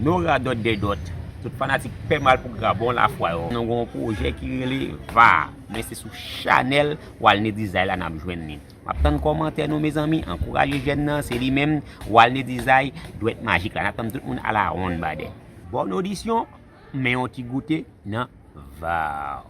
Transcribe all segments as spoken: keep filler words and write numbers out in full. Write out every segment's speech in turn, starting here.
No radòt dèdòt. Tout fanatik Pè Mal pou Gra, bon lafwa yo. Nou gen yon pwojè ki rele Va, men se sou chanèl Walney Design la n ap jwenn li. M ap tann kòmantè nou, mezanmi. Ankouraje jèn nan, se li menm, Walney Design, dwèt majik la. N ap tann tout moun alawonn badè. Bòn odisyon, men yon ti goute nan Va.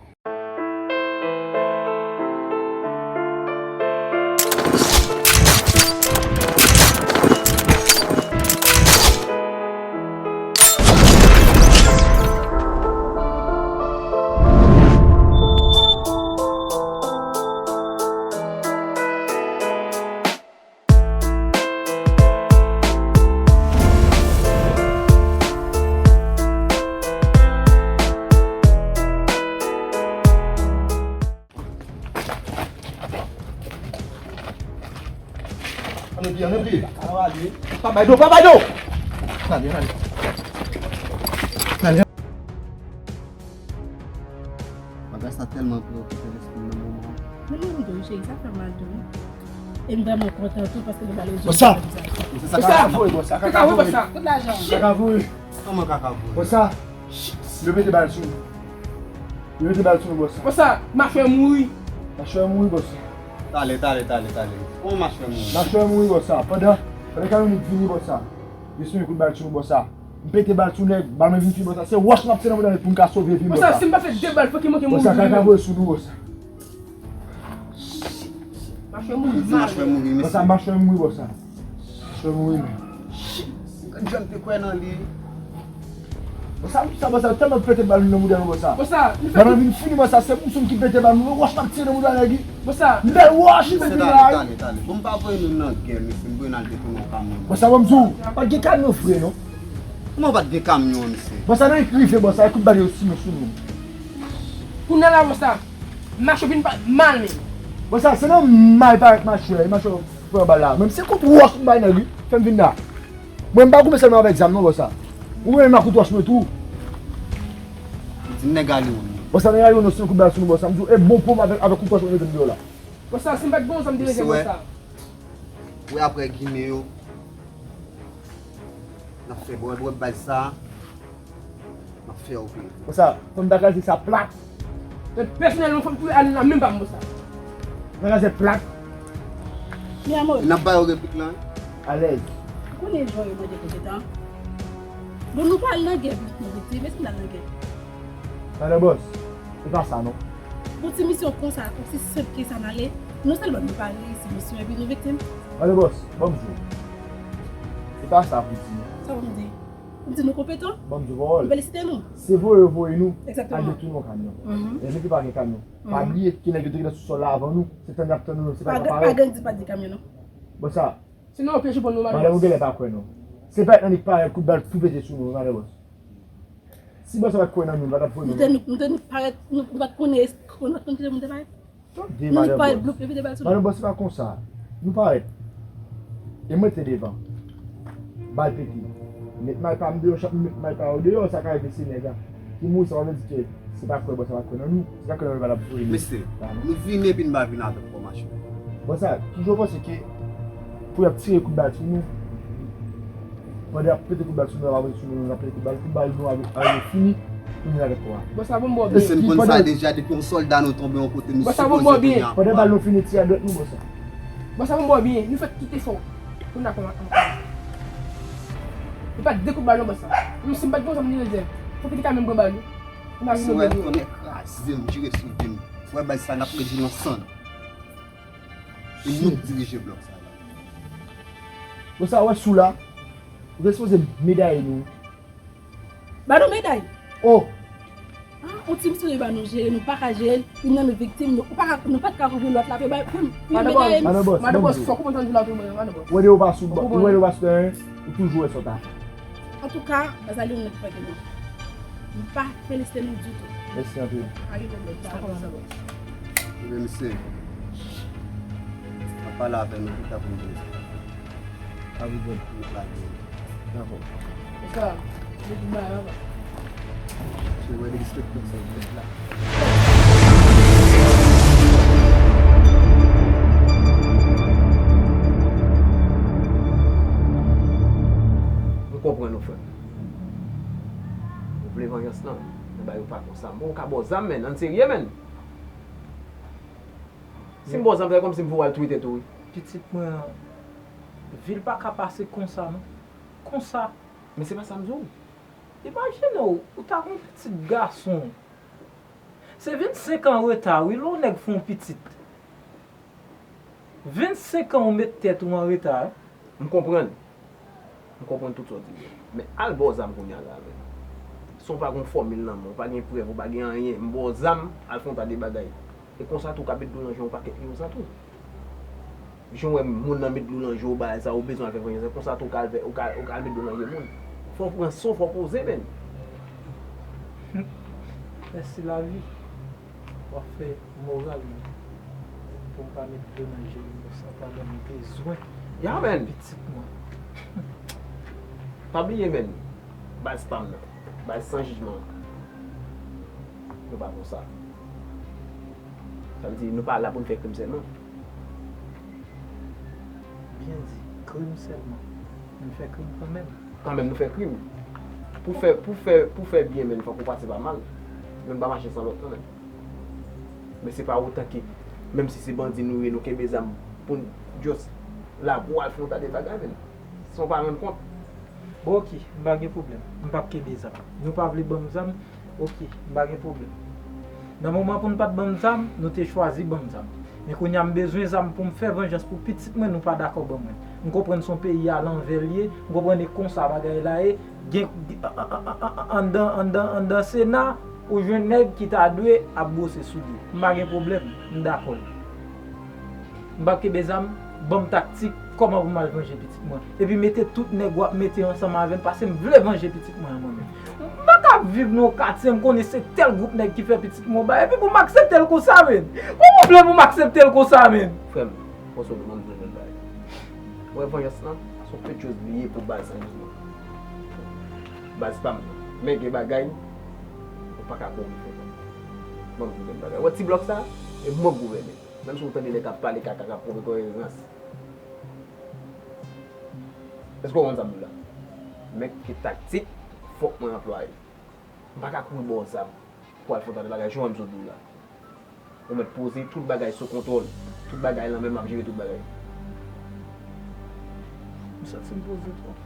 Ann antre, ann antre. Pa bay do, pa bay do. Ann ale, ann ale. Ann ale. Bagay sa tèlman preokipe lespri m nan moman an. Men mwen menm tou, cheri, sa fè m mal tou, wi. E m vrèman kontan tou paske nou ba l rezon. Bòs sa! Bòs sa, kaka voye, bòs sa, kaka voye. Tout lajan. Kaka voye. Kòman kaka voye? Bòs sa! Yo mete bal sou nou. Yo mete bal sou nou, bòs sa. Bòs sa, machwè mouri. Machwè mouri, bòs sa. Talè, talè, talè, talè. Kòman machwè mouri? Machwè mouri, bòs sa. Pandan, pandan Kanonit vini, bòs sa. Yo simen kout bal sou nou, bòs sa. M pete bal sou nèg, bal mwen vin fini, bòs sa. Se wòch m ap tire nan mouda nèg pou m ka sove vi m, bòs sa. Bòs sa, si m pa fè de bal, fòk e manke mouri. Bòs sa, kaka voye sou nou, bòs sa. Machwè mouri mal. Machwè mouri, mesye. Bòs sa, machwè mouri, bòs sa. Machwè mouri, men. Shit! Gad jan m te kwè nan li. Bòs sa, bòs sa, bòs sa, tèlman pete bal nan mouda nou, bòs sa. Bòs sa, li fè. Bal nan vin fini, bòs sa, se mousou m ki pete bal, men wòch m ap tire nan mouda nèg, wi. Bòs sa. Bèl wòch, li pete la, wi. Mesye, talè, talè, talè. Bon, m pa voye nou nan gè, mesye, m voye n al detounen yon kamyon. Bòs sa, bon, m di w, pa t gen kamyon vre, non. Kòman pa t gen kamyon, mesye? Bòs sa, nan rive, bòs sa, kout bal yo simen sou nou. Kounye a la, bòs sa, machwè vin pa mal, men. Bòs sa, se nan mal parèt machwè, e machwè pran bal la. Men se kout wòch m bay nèg, wi, fè m vin la. Mwen, m pa goumen sèlman avèk zam, non, bòs sa. Ou menm ak kout wòch mwen tou. Di nèg ale w non. Bòs sa, nèg ale w non, se yon kout bal sou nou, bòs sa. M di w, e bon pou m avèk, avèk kout wòch mwen mete m deyò la. Bòs sa, si m pa t gen w, sa m te rete, bòs sa. Wè, apre Ginen yo, n ap fè bwè, bwè baz sa. M ap fè w peye. Konsa, fò m ta kraze sa plat. Men pèsonèlman, fò m tou ale nan menm pa m konsa. M ta kraze plat. Mi amor. N ap ba yo replik la. Alèz. Ou konnen jan yo mande konpetan. Bon, nou pa al nan gè pou nou viktim, èske n al nan gè? Madan bòs, e pa sa non. Pou ti misyon konsa, osi senp ke sa n ale, non sèlman nou pa reyisi misyon epi nou viktim. Madan bòs, ban m di w. E pa sa pou di. Sa pou m di? Pou m di nou konpetan? Ban m di w pawòl. Felisite nou. Se voye yo voye nou al detounen yon kamyon. Enben ki pa gen kamyon. Pa bliye ke nèg yo te gentan sou sòl la avan nou. Se tann y ap tann nou, se pa gen, pa gen di pa gen kamyon non. Bon sa, Sinon, yo pyeje pran nou madan bòs. Madan ou genlè pa kwè non. Se pa nan li parèt kout bal tou pete sou nou, madan bòs. Si bòs sa pa t kwè nan nou, li pa t ap voye nou. Nou te nou, nou te nou parèt, nou, nou pa t konnen, nou pa t konn kote moun te parèt. Tande, madan bòs. Nou parèt, bloup, epi te bal sou nou. Madan bòs, se pa konsa. Nou parèt. E mwen te devan. Bal pete. Met may pa m deyò, chak met may pa yo deyò, sa ka rive se nèg la ki mouri, sa pa vle di ke se pa kwè bòs sa pa kwè nan nou. Se pa kwè nan nou pa t ap voye nou. Mesye, nou vini epi n pa vin avèk fòmasyon. Bòs sa, toujou panse ke pou y ap tire kout bal sou nou, pandan y ap pete kout bal sou nou, y ap pete sou nou, y ap pete kout bal, kout bal nou a, a fini, nou vin avèk kò a. Bòs sa, bon, bon, byen. Mesye, m konn sa deja, depi yon sòlda nou tonbe yon kote, nou sipoze kounye a. Pandan bal nou fini tire a dwèt nou, bòs sa. Bòs sa, bon, bon, byen. Nou fè tout efò pou n ap antre. Nou pa de kout bal non, bòs sa. Menm si m pa t gen zam ni rezèv, fòk ki te ka menm pran bal, wi. Imajine w. Wè, tonnè kraze m, jire sou vi m. Wè, baz sa, n ap redi nan sann. E nou k dirije blòk sa la. Bòs sa, wè sou la, ou te sipoze medaye nou. Ba nou meday. Oh! Ah, yon ti misye ba nou jere, nou pa ka jere l, youn nan nou viktim, nou pa ka, nou pa t ka kouvri lòt la, pe bay, pou, pou medam. Madan bòs, madan bòs, fòk ou pran tan di la tou, madan bòs. Wè de ou pa sou, wè de ou pa sou teren, ou toujou wè sa w ta. Antouka, Azali, ou mèt fè gen nou. Nou pa felisite nou ditou. Mèsi anpil. Arive lòt la, madan bòs. Ebyen, mesye, n ap pale avè nou pita pou nou vini. Arive pou nou lage. Dakò. Se sa, nou di mal anvan. Se wè derespektan sa w fèt la. M konprann ou, frè. Vanjans lan, men bagay yo pa konsa. Bon, ou ka ba w zam, menn, ann serye, menn. Si m ba w zam, se kòmsi m voye w al twite tou, wi. Pitit mwen, vi l pa ka pase konsa, non. Konsa. Men se pa sa m di w. Imajine w, ou ta gen yon pitit gason. Se vennsenk an reta, wi, lè yon nèg fè yon pitit. Vennsenk an ou met tèt ou an reta, wi. M konprann. M konprann tout sa w di yo. Men al ba w zam kounye a la, men. Si w pa gen fòmil nan men w, w pa gen prèv, ou pa gen anyen, m ba w zam, al fè yon ta de bagay. E konsa tou, w ka met dlo nan je w yon pakèt li konsa tou. Jan w wè moun nan met dlo nan je w, bagay sa, ou bezwen al fè vanjans, konsa tou, w ka al fè, ou ka, ou ka al met dlo nan je moun. Fò w pran san w, fò w poze, menn. Mèsi lavi. W ap fè moral mwen pou m pa met dlo nan je m, sa pa ban m bezwen. Ya, menn. Pitit mwen. Pa bliye, menn. Baz pa m nan. Baz san jijman. Nou pa konsa. Sa vle di, nou pa la pou n fè krim sèlman. Byen di, krim sèlman. Nou fè krim kanmenm. Kanmenm, nou fè krim. Pou fè, pou fè, pou fè byen, menn, fòk ou pase pa mal. Youn pa mache san lòt, non, menn. Men se pa otan ke, menm si se bandi nou ye, nou kenbe zam pou n just la pou al fè yon ta de bagay, menn. San w pa rann kont. Bon, oke, m pa gen pwoblèm. M p ap kenbe zam. Nou pa vle ban m zam, oke, m pa gen pwoblèm. Nan moman pou n pa t ban m zam, nou te chwazi ban m zam. Men kounye a m bezwen zam pou m fè vanjans pou pitit mwen, nou pa dakò ban mwen. M konprann se yon peyi a lanvè l ye, m konprann e konsa bagay la ye. Gen, anndan, anndan, anndan Sena, ou jwenn nèg ki ta dwe ap bwose soulye. M pa gen pwoblèm, m dakò l. M p ap kenbe zam, ban m taktik, kòman pou m al vanje pitit mwen. Epi mete tout nèg w ap mete ansanm avè m, paske m vle vanje pitit mwen an mwen menm. M pa ka ap viv nan yon katye, m konnen se tèl gwoup nèg ki fè pitit mwen yon bagay, epi pou m aksepte l konsa, menn. Kòman w vle pou m aksepte l konsa, menn? Frè m, bon, se yon moun vle fè bagay. Ou wè vanjans lan, se yon pèt choz li ye pou baz sa, jistèman. Baz pa m nan. Men gen bagay, ou pa ka kouri fè. Ban m di w yon bagay. Ou wè ti blòk sa, e mwen k gouvène. Menm si w tande nèg k ap pale kaka, k ap pwomèt w rans. Èske w konn sa m di w la? Men ki taktik fòk mwen anplwaye. M pa ka kouri ba w zam pou al fè yon ta de bagay, jan m sot di w la. Ou mèt poze tout bagay sou kontwòl. Tout bagay nan men m, m ap jere tout bagay. M santi m poze twòp.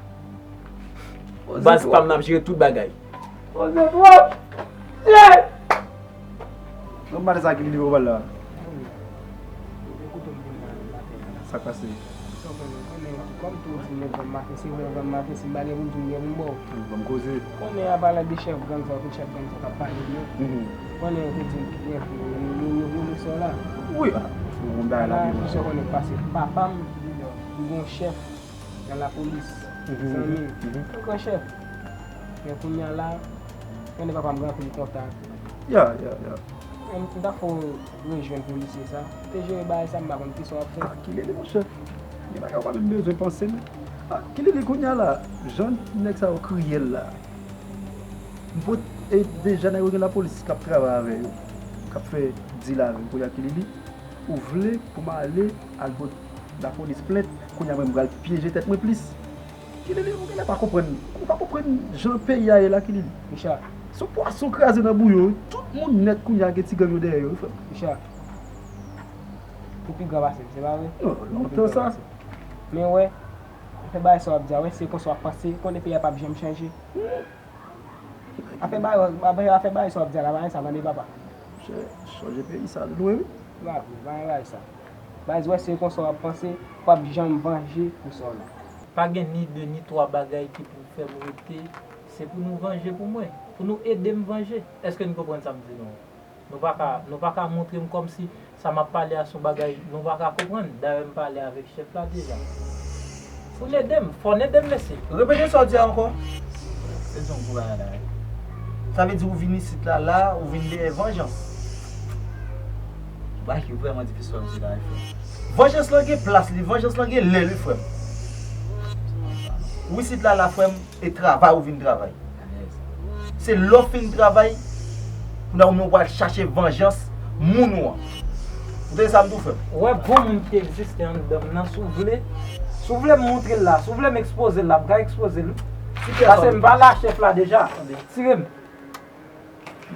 Baz pa m nan ap jere tout bagay. Poze twòp! Yeah! Donk, maten sa ki li pral la? Sa k pase? Sa w konnen, konnen, kòm tou di mwen vann maten, se vre vann maten, si m pa gen pou m di w, m gen pou m ba w. Ban m koze. Konnen a pale de chèf gang sa, tout chèf gang sa k ap pale de yo. Konnen yo te di m, yo, yo, yo, yo, yo, yo, sa w la. Wi, a, ou konn bagay la, pi sa w konnen k pase. Papa m, m gen yon chèf nan lapolis, zanmi m, yon gran chèf. Men kounye a la, konnen papa m gen anpil kontak. Ya, ya, ya. M, m ta fè w rejwenn polisye sa. Te jere bagay sa, m pa konn kisa w ap fè. Ah, kilele, monchè. Gen bagay ou pa menm bezwen panse, non. Ah, kilele, kounye a la, jan nèg sa yo kriyèl la. M pot, e deja nèg yo gen lapolis k ap travay avè yo, k ap fè dil avè yo. Kounye a, kilele, ou vle pou m ale al pot lapolis plent, kounye a mwen m pral pyeje tèt mwen plis. Kilele, ou genlè pa konprann, ou pa konprann jan peyi a ye la, Kilele. Richard. Se pwason kraze nan bouyon, wi. Tout moun nèt kounye a gen ti gang yo dèyè yo, wi, frè m. Richard. Ou pi gran pase m, se pa vre? Non, lontan sa. Men wè, afè bagay sa w ap di a, wè, se konsa w ap panse, konnen peyi a p ap janm chanje. Afè bagay, afè bagay sa w ap di a la, bagay sa tande papa. Chè, chanje peyi sa lwen, wi. Bagay, bagay sa. Bagay, wè, se konsa w ap panse, w ap janm vanje pou sa w la. Pa gen ni de ni twa bagay ki pou fè m rete, se pou nou vanje pou mwen, pou nou ede m vanje. Èske n konprann sa m di nou an? Nou pa ka, nou pa ka montre m kòmsi sa m ap pale a se yon bagay nou pa ka konprann. Dayè m pale avèk chèf la deja. Pou n ede m, fò n ede m, mesye. Repete sa w di a ankò. Se yon gwo bagay la, wi. Sa vle di ou vin isit la, la, ou vin dèyè vanjans. Bagay ki vrèman difisil sa w di la, wi, frè m. Vanjans lan gen plas li, vanjans lan gen lè l, wi, frè m. Ou isit la, la, frè m. E travay ou vin travay. Se lè w fin travay, kounye a ou menm ou pral chache vanjans moun ou an. Ou tande sa m di w, frè m? Ou wè bon moun ki egziste anndan m nan, si w vle, si w vle m montre l la, si w vle m ekspoze l la, m ka ekspoze l, wi. Paske m pa la chèf la deja. Tire m.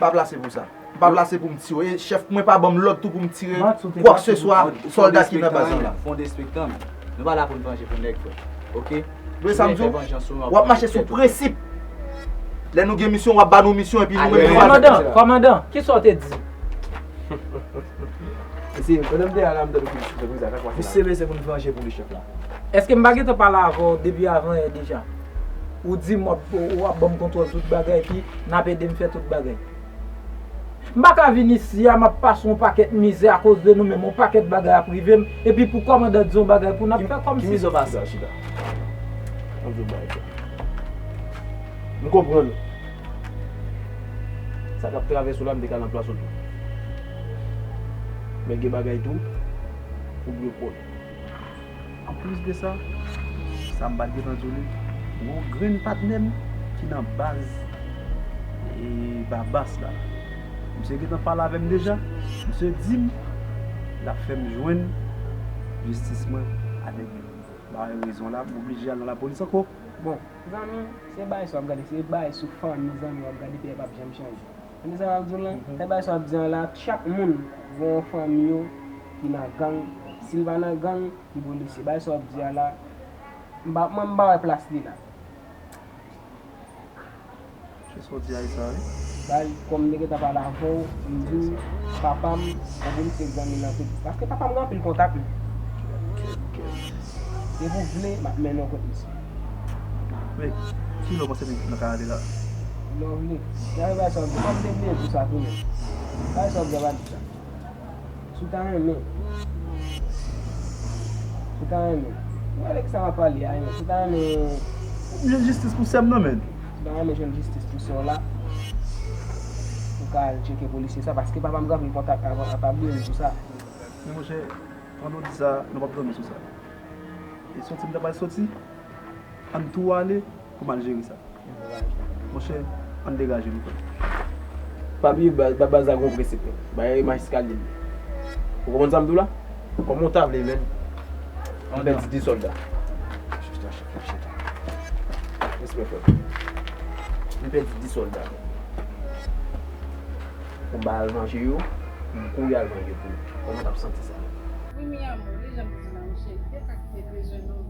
pa plase pou sa. M pa plase pou m tiye w. E chèf mwen pa ban m lòd tou pou m tire kwakseswa sòlda ki nan baz lan la. Fon despektan, nou pa la pou n vanje pou nèg, frè. Oke? Dwe sa m di w, w ap mache sou prensip. Lè nou gen misyon, w ap ba nou misyon, epi nou menm nou pa fè. Kòmandan, kòmandan, kisa w te di? Mesye, pandan m te la, m tande ki diskusyon konsa, sa k pase la? Misye, mesye, pou n vanje pou li, chèf la. Èske m pa gentan pale avè w depi avan yè deja? Ou di m w ap, w ap ban m kontwòl tout bagay, epi n ap ede m fè tout bagay. M pa ka vin isi a, m ap pase yon pakèt mizè akoz de nou menm, yon pakèt bagay ap rive m, epi pou kòmandan di yon bagay pou n ap fè kòmsi. Ki mizè w pase a, chita? Ann di yon bagay, frè. M konprann ou. Sa k ap travèse w la, m te ka nan plas ou tou. Men gen bagay tou, ou dwe konnen. Anplis de sa, sa m pa t gentan di w li, gon grenn patnè m ki nan baz, e, Babas la. Misye gentan pale avè m deja. Misye di m l ap fè m jwenn jistis mwen avèk li. Ba rezon la, m oblije al nan lapolis ankò. Bon, zanmi, se bagay sa w ap gade, se bagay sou fanmi zanmi w ap gade, peyi a p ap janm chanje. Tande sa m ap di w lan? Se bagay sa w ap di an la, chak moun gen yon fanmi yo ki nan gang. Si l pa nan gang, li polisye. Bagay sa w ap di a la, m pa, mwen m pa wè plas li la. Kisa w di a sa wi? Bay, kòm m te gentan pale avè w, m di w, papa m, yon polisye egzamine anpil. Paske papa m gen anpil kontak, wi. Depi w vle, m ap mennen w kot misye. Men, kilè w panse nou ka ale la? Lè w vle. Gade bagay sa w ap di, m ap debliye di sa tou, men. Bagay sa w ap di a pa di sa. Si w ta renmen. Si w ta renmen. Ou wè de kisa m ap pale a, men. Si w ta renmen. Jwenn jistis pou sè m nan, men. Si w ta renmen jwenn jistis pou sè w la, ou ka al tcheke polisye sa, paske papa m gen anpil kontak avan, pa bliye m pou sa. Men monchè, pandan w di sa, nou p ap dòmi sou sa. E soti m ta pral soti, ann tou ale pou m al jere sa. Monchè, ann degaje nou, frè. Pa bliye baz, ba baz la gon prensip, non. Bagay e mach eskalye li. Ou konprann sa m di w la? Kòman w ta vle, menn? M pèdi de sòlda. Respè, frè. M pèdi de sòlda. Pou m pa al vanje yo, pou m kouri al vanje pou yo. Kòman w t ap santi sa? Wi, mi amor, li janm di la, monchè, li te ka kite bezwen nou.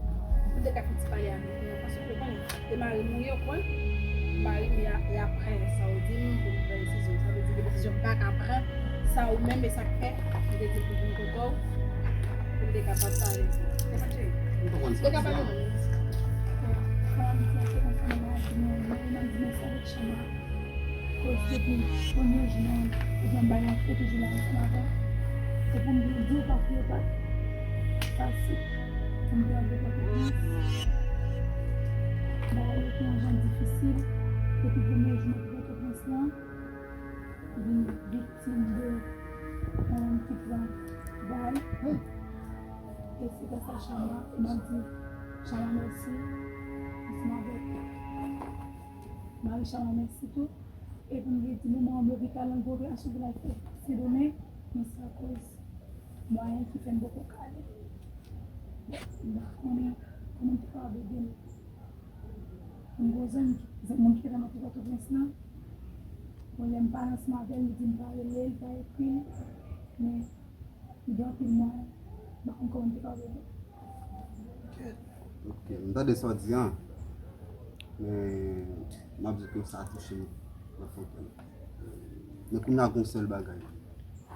Li te ka fè ti pale avèk nou, paske w konnen, e mari m ou ye, w kwè? Mari m, e a-, e apre sa w di m pou m pran desizyon. Sa vle di gen desizyon m pa ka pran, sa ou menm, e sa k fè, m te di l pou vin kote w, pou m te ka pataje. Te ka pale non. Koz depi premye jou mwen te gen bagay ap fè toujou la ansanm avè w. Se pou m vin di w pa fè yo pa fasil pou m te antre Pòtoprens. Bagay yo te yon jan difisil depi premye jou mwen te Pòtoprens lan. Vin viktim de yon moun ki pran bal. E se gras a Chama, e m ap di Chama mèsi, ansanm avèk mari Chama mèsi tou. E pou m vle di moman an m lopital an gwo operasyon pou l al fè Sendomeng, men se akoz mwayen ki fè m poko ka ale. M pa konnen kòman m te kapab ede l. M gwo zanmi, moun ki te nan Pòtoprens lan. Bon, lè m pale ansanm avè l, li di m pa rele l, pa ekri l. Men li gen anpil mwayen, m pa konn kòman m te ka rele l. Ok, m tande sa w di an. Men m ap di w ke sa touche m nan fon kè m. Men kounye a gon sèl bagay.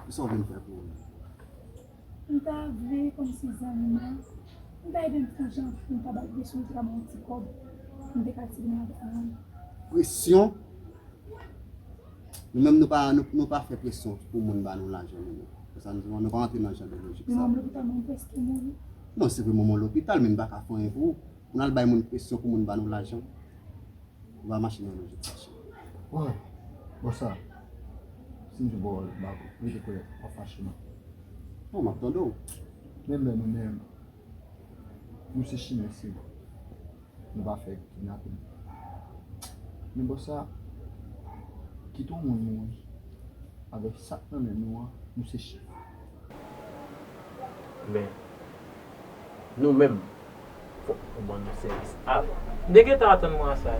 Kisa w vin fè pou ou menm? M ta vle kòmsi zanmi m nan, m ta ede m fè yon jan pou m ta ba l presyon, m te ka ba yon ti kòb, m te ka tiremay avèk mwen. Presyon? Nou menm nou pa, nou, nou pa fè presyon pou moun ba nou lajan nou menm. Se sa nou di, nou pa rantre nan jan de lojik sa. Men mwen m lopital, mwen m prèske mouri. Non, se vre, mwen m lopital, men m pa ka fè anyen pou ou. Pou n al bay moun presyon pou moun ba nou lajan. Ou pa mache nan lojik sa, cheri. Wè, bò sa, si m di bò, m pa rete kwè w ap fache non. Non, m ap tande w. Menm lè nou menm, nou se chimè, se vre. Nou pa fè kidnapin. Men bò sa, kite yon moun mouri avèk sa k nan men nou an, nou se chif. Men, nou menm, fòk ou ban nou sèvis avan. M te gentan atann mwen a sa.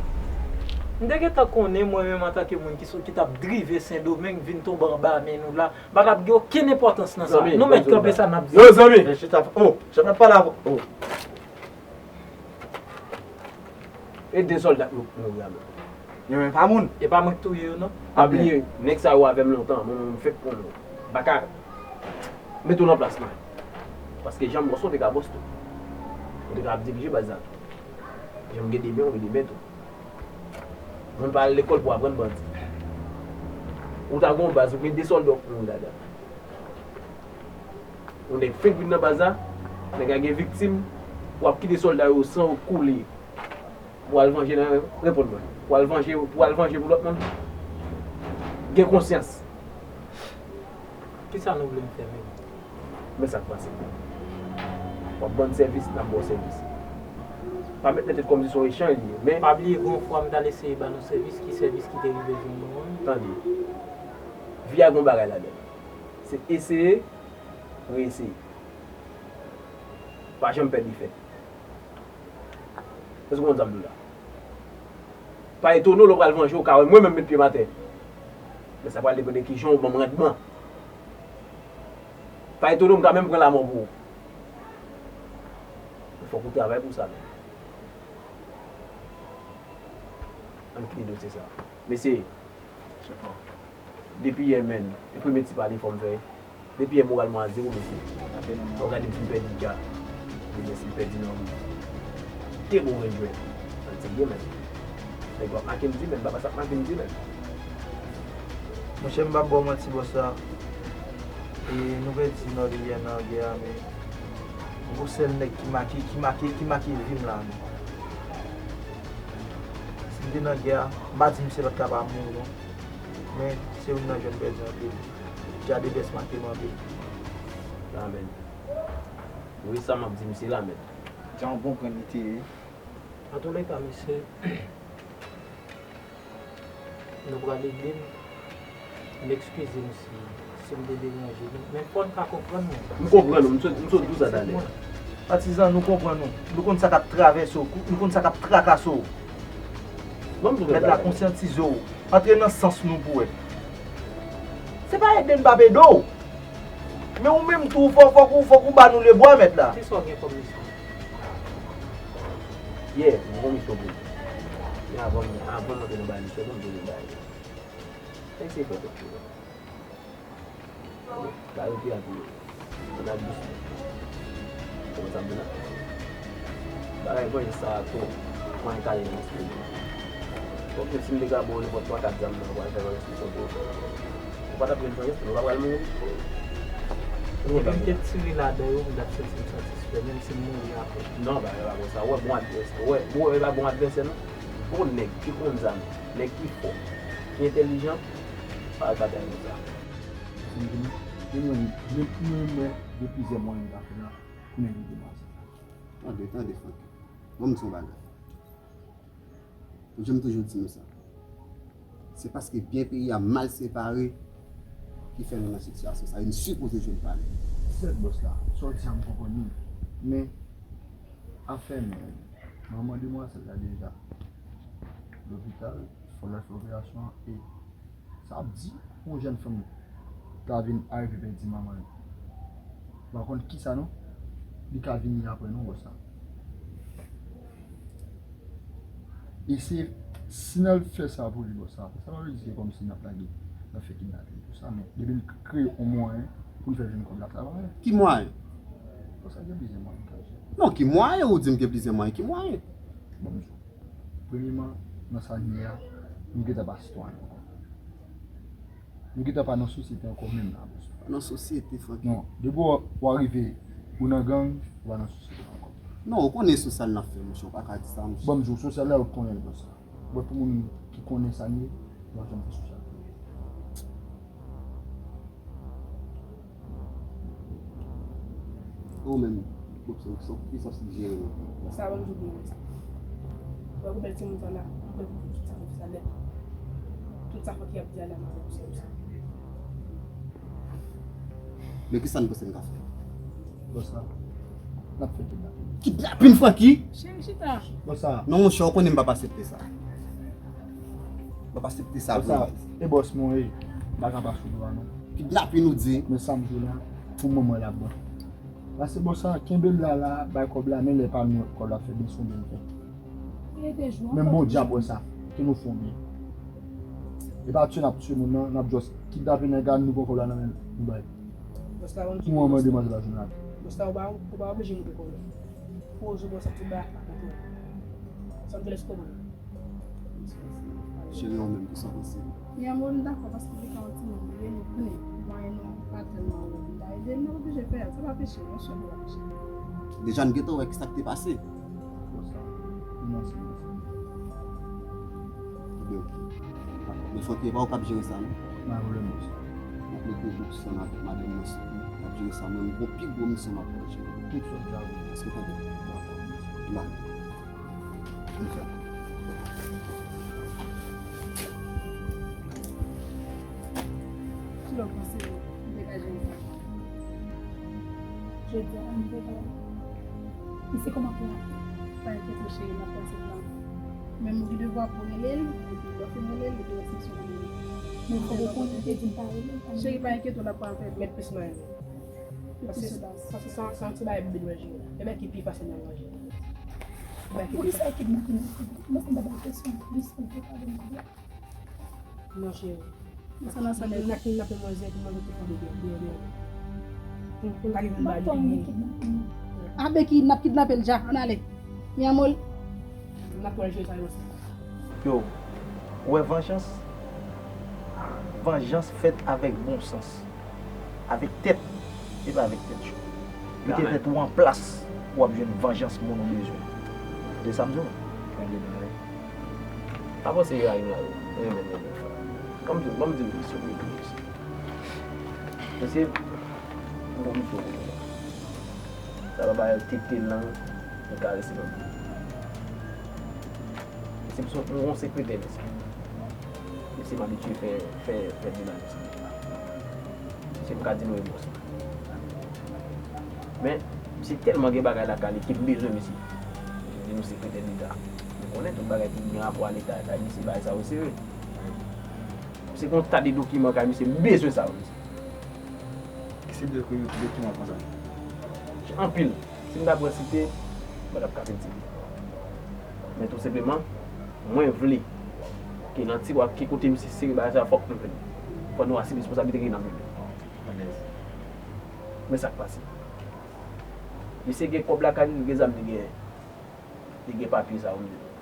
M te gentan konnen mwen menm antanke moun ki sot, ki t ap drive Sendomeng vin tonbe anba men nou la, m pa t ap gen okenn enpòtans nan sa. Zanmi, nou mèt kanpe sa n ap di. Yo, zanmi! Men chita, oh, chita pale avè, oh. E de sòlda k mouri a menm. Yo menm pa moun. E pa mwen k touye yo, non. Pa bliye, nèg sa yo avè m lontan, mwen menm m fèk konnen w. M pa ka mete w nan plas mwen. Paske jan m bòs ou, w te ka bòs tou. Ou te ka ap dirije baz la tou. Jan m gen de men, ou gen de men tou. Moun pa al lekòl pou aprann bandi. Ou ta gen yon baz, ou gen de sòlda w mouri ladan. Yon nèg fenk vin nan baz la, nèg la gen viktim, w ap kite sòlda yo san yo koule. Pou al vanje nan, reponn mwen. Pou al vanje, pou al vanje pou lòt moun. Gen konsyans. Kisa nou vle m fè menm? Men sa k pase. W ap ban n sèvis, n ap ba w sèvis. Pa met nan tèt kòmsi se yon echanj li ye, men. Pa bliye, gon fwa m t al eseye ba nou sèvis, ki sèvis ki te rive jwenn nou an? Tande. Vi a gon bagay ladan l. Se eseye, reeseye. Pa janm pè defèt. Èske w konn sa m di w la? Pa etone w lè w pral vanje w ka wè mwen menm met pye m atè. Men sa pral depann de kijan w ban m randman. Pa etone w m ka menm pran lamò pou ou. Men fòk ou travay pou sa menm. Ann kite dosye sa. Mesye, depi yè menm, e premye ti pale fò m fè. Depi yè moral mwen a zewo, mesye. Fò w gade m fin pèdi dja. Mesye, si m pèdi nan ri. De bon grenn jwèt. Ann serye menm. Nèg yo ap make m di menm, baba sa ap make m di menm. Monchè, m p ap ba w manti, bòs la. E nou pèdi nan ri yè nan gè a, men gon sèl nèg ki make, ki make, ki make vi m la, men. Si m te nan gè a, m pa di misye pa t ka pa mouri non. Men se youn nan jèn m pèdi anpil. Djadebès make m anpil. Amèn. Wi, sa m ap di misye la, mèt. Dja yon bon grenn li te ye. Antouleka, mesye, nou pral ede m. M ekskize m si, si m te deranje nou, men fò n ka konprann nou. M konprann ou, m sot, m sot di w sa talè. Patizan, nou konprann ou. Nou konn sa k ap travèse w, nou konn sa k ap trakase w. Mèt la konsyantize w. Antre nan sans nou pou wè. Se pa ede n p ap ede w. Men ou menm tou, fò, fòk ou, fòk ou ba nou lebwa, mèt la. Kisa w gen kòm misyon? Yè, m gon misyon pou ou. Men avan, avan m antre nan bay misyon, fò m di w yon bagay. Eseye fè tèt ou. Ba yo pi rapid. Ann al dousman. Ou konprann sa m di la? Bagay vanje sa a twòp. Mwen kale nan espri mwen. Bon, menm si m te ka ba w nenpòt twa kat zam nan, ou pral fè yon ekspresyon pou ou. Ou pa t ap jwenn fè ekspresyon, ou pa pral mouri. Depi m te tire ladan yo, m t ap santi m satisfè, menm si m mouri apre. Non, bagay pa konsa. Ou wè bon advèsè, ou wè, ou wè e pa bon advèsè, non. Bon nèg ki konn zam, nèg ki fò, ki entèlijan, pa al batay konsa. Paske m gen, gen mwen, gen, gen mwen, gen plizyè mwayen m ka fè la pou nèg yo depanse. Tande, tande, Francky. Ban m di w yon bagay. Jan m toujou di nou sa. Se paske byen peyi a mal separe ki fè nou nan sitiyasyon sa. E n sipoze jwenn palè. Sèt bòs la, sa w di a m konprann li. Men, afè mwen, manman demwazèl la deja lopital, fò l al fè operasyon an e sa ap di yon jèn fanm ka vin arive pèdi manman l. M pa konn kisa non. Li ka vini apre non, bòs la. E se, si n al fè sa pou li, bòs la, sa pa vle di ke kòmsi n ap lage, n ap fè kidnaping pou sa, men depi n kreye yon mwayen pou n fè jwenn kòb la, sa pa mal. Ki mwayen? Bòs la, gen plizyè mwayen n ka jwenn. Non, ki mwayen? Ou di m gen plizyè mwayen, ki mwayen? Bon, m di w. Premyeman, nan sa n ye a, nou gentan pa sitwayen ankò. Nou gentan pa nan sosyete ankò menm la, bòs. Pa nan sosyete, Francky. Non, depi w, w arive, ou nan gang, ou pa nan sosyete ankò. Non, ou konnen sosyal n ap fè, monchè, ou pa ka di sa, monchè. Bon, m di w, sosyal la, ou konnen l konsa. Bon, pou moun ki konnen sa n ye, yo pa janm fè sosyal pou yo. Ou menm, Bob, se, se ki sa w sigjere menm? Sa ban m di w pou mwen sa. Wè, pou bèl timoun sa la, m kwè pou tout sa konfyans la nèt. Tout sa fòk y ap di a la, m kwè pou se pou sa. Men ki sa n panse n ka fè? Bòs la, n ap fè kidnapin. Kidnapin, Francky? Cheri, chita. Bòs la. Non, monchè, ou konnen m p ap aksepte sa. W ap aksepte sa vre? Bòs sa, e bòs mwen ye. M pa ka pa sou dwa non. Kidnapin ou di? Men sa m di w la, pou moman l ap bon. Pase bòs sa, kenbe l la, la, bay kòb la, men lè pa nou kòb la fè byen sou byen fè. Menm Bondye ap wè sa, ke nou fè yon byen. E pa tye n ap tye moun nan, n ap just kidnape nèg la, nou pran kòb la nan men l, nou bay. Pou moman demwazèl la jwenn lavi. Bòs la, ou pa, ou pa oblije montre kòb la. Poze bòs sa ti ba pa konprann. San te lès kòmann. Cheri, ou menm, kisa w panse? Mi amor, m dakò paske li ka yon timoun, li rele, ou konnen, mwayen nou pa tèlman wo, li ta ede l, nou oblije fè l, sa pa peche, yon sèl fwa pa peche. Deja, n gentan wè kisa k te pase. Konsa, nou nan silans. Ebyen, oke. Dakò. Men fòk e pa ou k ap jere sa, non? Pa gen pwoblèm, bòs. N ap mete bout san avèk madanm nan, sitou. N ap jere sa, mwen, m gon pi gwo misyon m ap pran, cheri. Tout sa w ta vle. Èske w tande? Dakò, bòs. M ale. Kilè w panse m te ka jere sa? Jodi a, m te ka. Misye kòmanse ap. Pa enkyete w, cheri, m ap pase plan. Menm ou gen devwa pou w rele l, epi lè w fin rele l, li gen restriksyon pou rele l. Men fòk ou konnen, ou te di m pa rele l, pa rele l. Cheri, pa enkyete w, l ap pran apèl. Met plis nan rele l. Paske, paske se, se yon ti bagay m bezwen jere la. E bagay ki pi fasil nan manje. Poukisa ekip nan fin nan fin? Mwen se bagay kesyon plis pou te pale mwen. Non, cheri. Sa nan sa nèt. N a kidnape manzè, epi manzè te fè bebe, bebe, bebe. Pou, pou n ka rive ba li. Abe ki n ap kidnape l ja. Ann ale. Mi amor. N ap pran jwe sa yo ansanm. Yo, ou wè vanjans? Vanjans fèt avèk bon sans. Avèk tèt, e pa avèk tèt cho. Mete tèt ou an plas pou w ap jwenn vanjans moun ou bezwen. Tande sa m di w? Tande byen wi. Pa panse yo a yon la yo. Renmen, renmen. Ban m di w, ban m di w, mesye, mesye. Mesye, m gon misyon pou nou. Sa pa bay tete lang, nou karese nan bouch. Mesye, m se yon sekretè, mesye. Mesye, m abitye fè, fè, fè dinamik sa. Mesye, m ka di nou e bòs mwen. Men, misye tèlman gen bagay lakay li ke m bezwen misye. Misye di nou sekretè deta. Nou konnen tout bagay ki gen rapò a leta lakay misye, bagay sa yo sere. Misye gen yon ta de dokiman lakay misye, m bezwen sa yo, mesye. Ki se de dokiman konsa? Anpil. Si m ta pran site, m pa t ap ka fin site. Men tou senpleman, mwen vle ke nan tiwa ki kote misye sere bagay sa, fòk nou jwenn li. Fò nou asime responsablite ki nan men li. Alèz. Men sa k pase. Misye gen kòb lakay li, li gen zam, li gen, li gen papye sa yo, m di nou.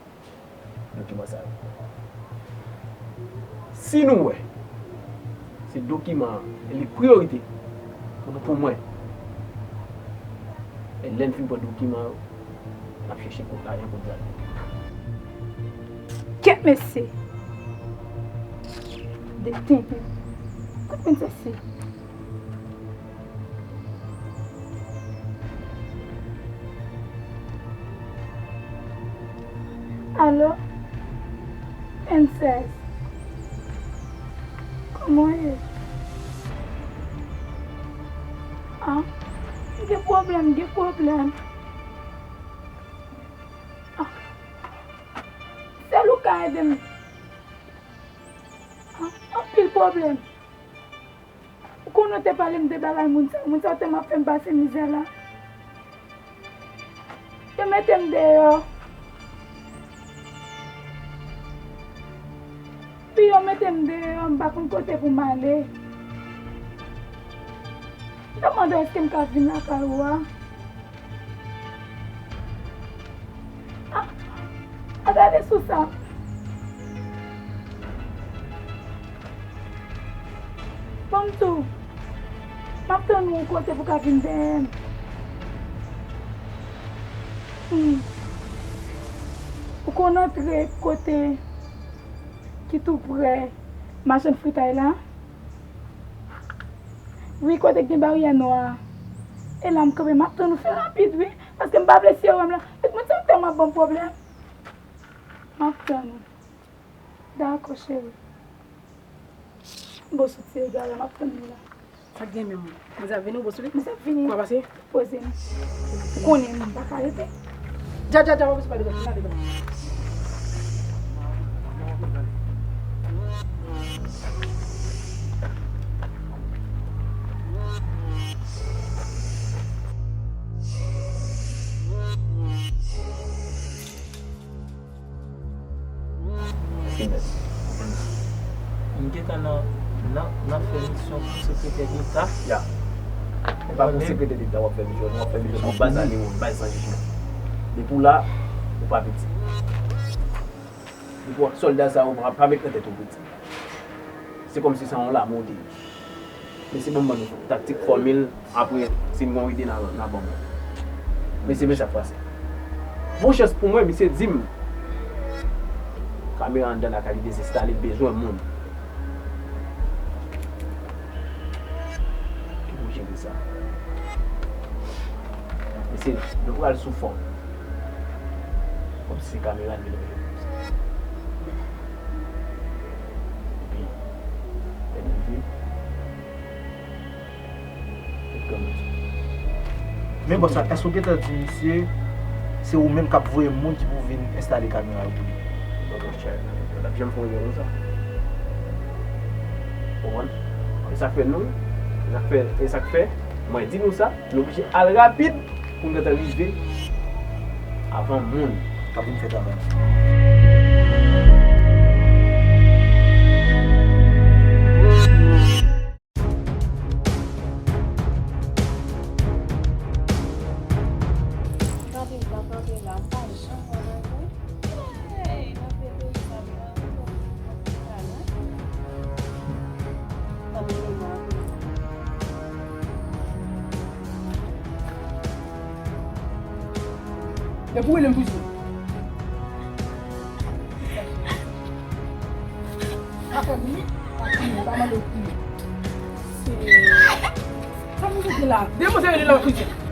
Dokiman sa yo. Si nou wè se dokiman an, li priyorite pou nou, pou mwen. E lè n fin pran dokiman yo, n ap chèche kot lajan pou n pral. Kèt mesye! De tenten. Kot moun sa se? Alo? N sèz. Kòman w ye? Ah, m gen pwoblèm, m gen pwoblèm. Ah, sèl ou ka ede m. Ah, anpil pwoblèm. Ou konnen w te pale m de bagay moun sa yo. Moun sa yo tèlman ap fè m pase mizè la. Yo mete m deyò. Wi, yo mete m deyò, m pa konn kote pou m ale. Yo mande èske m ka vin lakay ou a. Ah, a gade sou sa. Ban m di w, m ap tann ou yon kote pou w ka vin dèyè m. Hmm. Ou konn antre kote ki tou prè machann fritay la? Wi, kote k gen baryè nwa a. E la m kanpe, m ap tann ou, fè rapid wi, paske m pa vle si yo wè m la. Tout moun sa yo tèlman ap ban m pwoblèm. M ap tann ou. Dakò, cheri. Bon, soti egare, m ap tann ou la. Sa k gen menm ou? Mwen sa vini, ou bon sou li? Mwen sa vini. Kwa pase? Poze m. Ou konnen m pa ka rete. Dja, dja, dja, pa bezwen pale, vin ale, vin ale. Èske mèt? M gentan nan, nan, nan fè misyon pou sekretè deta. Ya. E pa pou sekretè deta w ap fè misyon, w ap fè misyon pou baz Alewo, baz San Jijman. Depi w la, ou pa piti. Depi w ap sòlda sa yo, pa, pa met nan tèt ou piti. Se kòmsi se yon lame w te ye. Mesye ban m ban nou taktik fòmil, apre si n gon ide n a, n a ban mwen. Mesye, men sa k pase. Bon chans pou mwen, misye di m kamera anndan lakay li dezenstale, l bezwen moun. Ki pou jere sa? Mesye, nou pral sou fòm. Kòmsi se kamera l vin rele konsa. Epi, lè n rive, Men bòs la, èske w gentan di misye se ou menm k ap voye moun ki pou vin enstale kamera yo pou li? Non, monchè, l ap janm fè yon bagay konsa. Ou konprann? E sa k fè nou, e sa k fè, e sa k fè, mwen di nou sa, nou oblije al rapid pou n gentan rive avan moun k ap vin fè travay la. Kanpe la, kanpe la, m pa janm wè nèg, wi. Hey, kanpe la, kanpe la, kanpe la, non. Kanpe la, kanpe la. Depi w rele m toujou. Afè gou, pa kriye, pa mande w kriye. Sa nou rete la? Demoiselle la kriye.